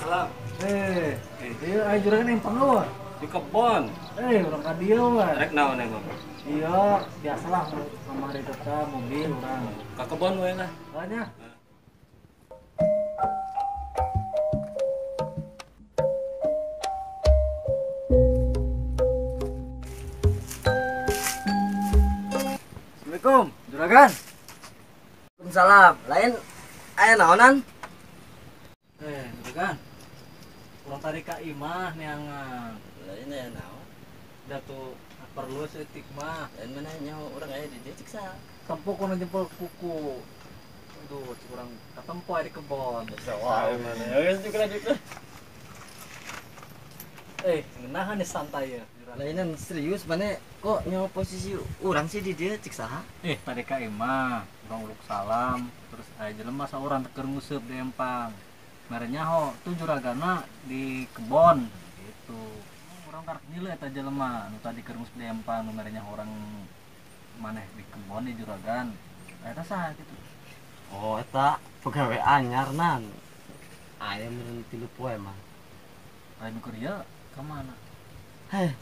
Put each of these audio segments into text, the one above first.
Salam. Iya, ayo juragan empang lu. Di kebon. Urang ka dieu we. Rek naon emang? Iya, biasalah kamari teh mobil urang. Ka kebon we lah. Banyak. Assalamualaikum, juragan. Waalaikumsalam. Lain aya naonan? Juragan. Urang tadi ka imah neangan. Lain aya naon? Da tuh perlu setik mah. Lain mana nyaho urang aya di dieu cik saha? Tempo kono jempol kuku. Aduh, cik urang katempo aya di kebon. Wah, mana? Geus juga lanjut lah. Ngenahan nih santai ya. Lainan serius mana kok nyaho posisi urang sih di dieu cik saha? Tadi ka imah, urang uluk salam, terus aya jelema saurang teu keur nguseup di empang. Mere nyaho tuh juragana di kebon gitu. Urang karek nilai eta jelema nu tadi keur nguseup di empang nu mere nyaho urang maneh di kebon di juragan. Eta saha gitu. Oh, eta pegawai anyar nan. Aya meureun 3 poe mah. Aya nu keur ieu ka mana? Heh,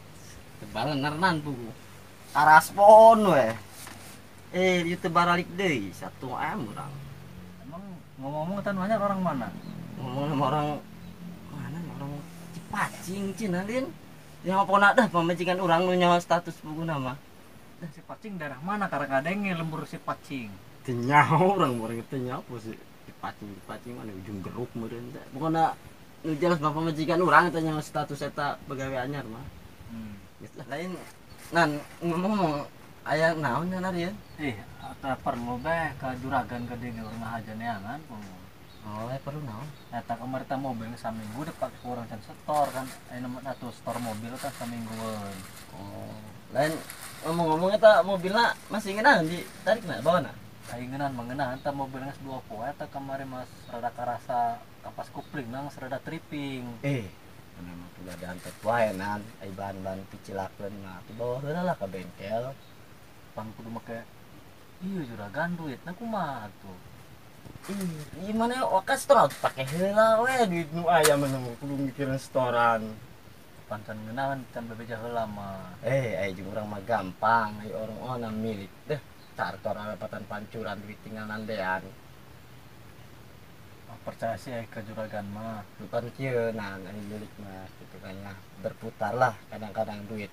tebalener nan pugu. Karaspon we. Ieu teu baralik deui 1 M urang. Emang ngomong-ngomong eta nu anyar orang mana? Ngomong sama orang mana? Orang Cipacing cenah lin. Yang pokona dah pamajikan urang nu nyaho status puguna mah. Cipacing daerah mana karek ngadenge lembur Cipacing? Teu nyaho urang urang teu nyaho sih. Cipacing mana ujung geruk meureun teh. Pokona nu jelas mah pamajikan urang teh nyaho status eta pagawe anyar mah. Geus lah lain nan ngomong aya naon nya ieu? Eta perlu beh ka juragan ka dieu urang ngahaja neangan pung. Oh, perlu naon? Eta kamari teh mobil saminggu dipake ku urang can setor kan. Aya nu atuh setor mobil kan saminggueun. Oh, lain ngomong-ngomong eta mobilna masih ngeunah ditarik na bawa na? Ai ngeunah mah ngeunah eta mobil geus 2 poe eta kamari mas rada karasa kapas kupling na geus rada tripping. Mana mah kudu diantet wae nan, ai bahan-bahan picilakeun mah dibawa heula lah ka bengkel. Pan kudu make ieu juragan duitna kumaha tuh? Ih, mana wakas setor pake heula we duit nu aya mah kudu mikirin setoran. Pancan ngeunahan can bebeja heula mah. Aya jeung urang mah gampang, ai orang ona milik deh. Tartor arapatan pancuran duit tinggal nandean. Oh, percaya sih ke juragan mah. Bukan kieu nah ai milik mah gitu kan lah. Berputar lah kadang-kadang duit.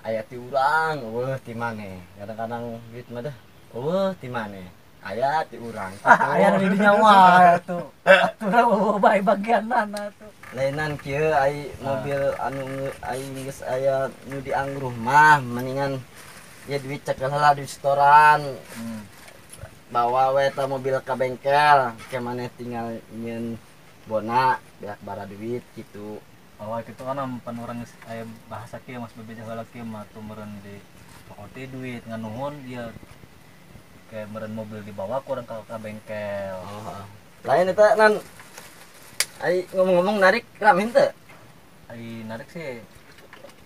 Aya ti urang eueuh ti maneh. Kadang-kadang duit mah deh eueuh ti maneh. Aya ti urang. Aya nu di dinya wae atuh. Atuh eueuh bae bagianana atuh. Lainan kieu ai mobil anu ai geus aya nu diangruh mah mendingan ya duit cekel heula di setoran. Bawa we eta mobil ka bengkel, ke maneh tinggal nyieun bona beak bara duit gitu. Oh, kitu kan pan urang geus aya bahasa kieu mas bebeja heula kieu mah tuh meureun di pokok teh duit nganuhun ieu kayak meureun mobil dibawa ku urang ka bengkel. Oh. Lain eta nan ai ngomong-ngomong narik rame henteu? Ai narik sih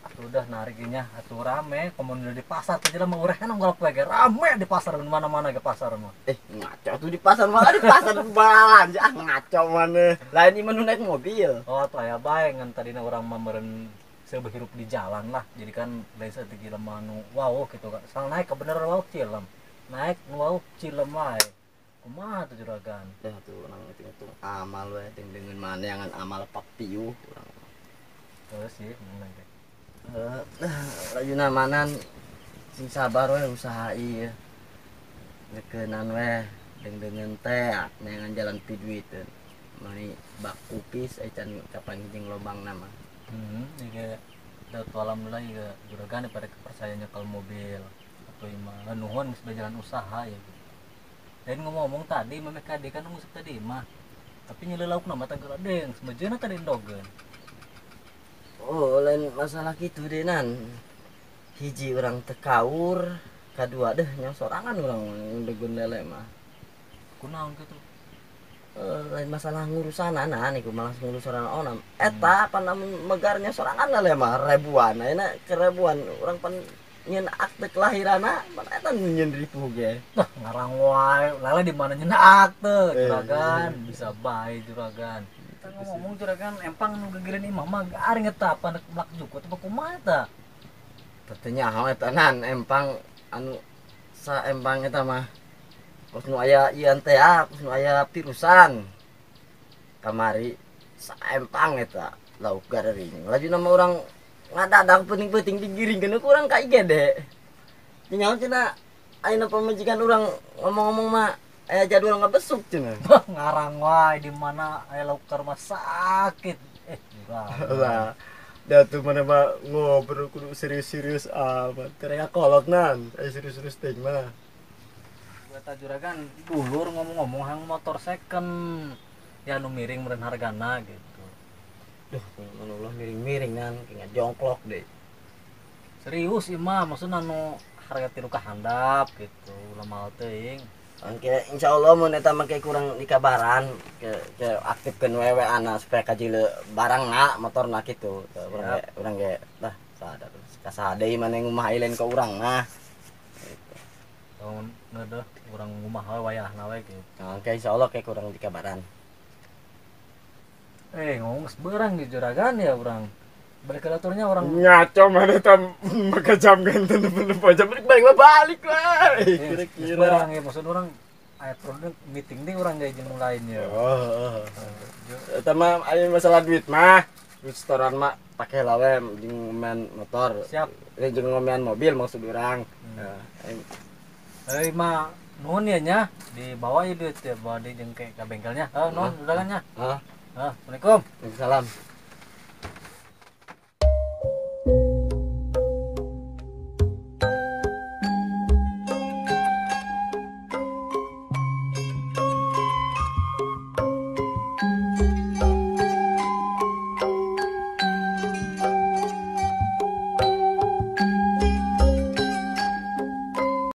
atuh udah nariknya atuh rame komo di pasar teh jelema ureh kan unggal poe ge rame di pasar di mana-mana ge pasar mah. Ngaco tuh di pasar mah di pasar balanja ah ngaco maneh. Lain ieu nu naik mobil. Oh atuh aya bae ngan tadina urang mah meureun seueuh hirup di jalan lah. Jadi kan lain saeutik jelema nu wow gitu kan. Sal naik kebenaran wow cilem. Naik nu wow cilem wae. Kumaha tuh juragan? Ya tuh urang hitung-hitung amal we deung-deungeun maneh ngan amal pak piuh urang. Heeh sih menang teh. Lajuna manan sing sabar we usaha ieu. Ngeukeunnan we deung-deungeun teh neangan jalan piduiteun. Mani bak kupis ai can kapan jeung lobangna mah. Ieu da tuh alhamdulillah ieu juragan pada kepercayaan nyekel mobil atau imah nuhun geus jalan usaha ya gitu. Dan ngomong-ngomong tadi memeh kade kan nguseup tadi mah. Tapi nyeuleuh laukna mah teh geladeng, semejeuna tadi endogeun. Oh, lain masalah kitu deh nan. Hiji urang teu kaur, kadua deh nyaho sorangan urang ngedegun lele mah. Kunaon kitu? Lain masalah ngurusanana niku malah ngurus sorangan onam. Eta pan lamun megarnya sorangan lele mah ribuan. Ayeuna ke ribuan urang pan nyeun akte kelahiranna, pan eta nu nyeun ripuh ge. Dah ngarang wae, lele di mana nyeun akte juragan, bisa bae juragan. Ngomong juragan empang nu gegereun imah mah garing eta apa nek melak jukut apa kumaha eta? Teu nyaho eta nan empang anu sa empang eta mah. Kos nu aya ieu teh ah, kos nu aya virusan. Kamari sa empang eta lauk garing. Lajuna mah urang ngadadak penting-penting digiringkeun ku urang ka IGD. Tinggal cenah ayeuna pamajikan urang ngomong-ngomong mah aya jadwal ngebesuk cenah. Ngarang wae di mana aya lauk ke rumah sakit. Lah, da tuh mana mah ngobrol kudu serius-serius amat. Karena kolot nan, serius-serius teh mah. Eta juragan dulur ngomong-ngomong hang motor second ya nu miring meureun hargana gitu. Duh, Allah miring-miring nan kayak jongklok deh. Serius imah maksudna nu harga tilu ka handap gitu ulah teuing. Oke, insyaallah mun eta mah kurang dikabaran ke aktifkeun we ana supaya kajile barangna motorna kitu. Urang ge urang ge lah sadar kasade maneh ngumah lain ka urang mah. Tahun ngeueuh urang ngumah we wayahna we gitu. Oke, insyaallah kayak kurang dikabaran. Ngomong geus beurang di juragan ya urang. Balik ke daturnya orang ngaco mana tam maka jam ganten nempo jam balik balik lah. Kira-kira orang ya maksud orang aya produk meeting deh orang gak jeung lain ya. Oh. Eta mah aya masalah duit mah. Duit setoran mah pake lah we jeung ngomean motor. Siap. Jeung ngomean mobil maksud urang. Heuh mah nuhun ya nya dibawa ya duit ya bawa deui jeung ke bengkelnya. Heuh nuhun juragannya. Heeh. Assalamualaikum. Waalaikumsalam.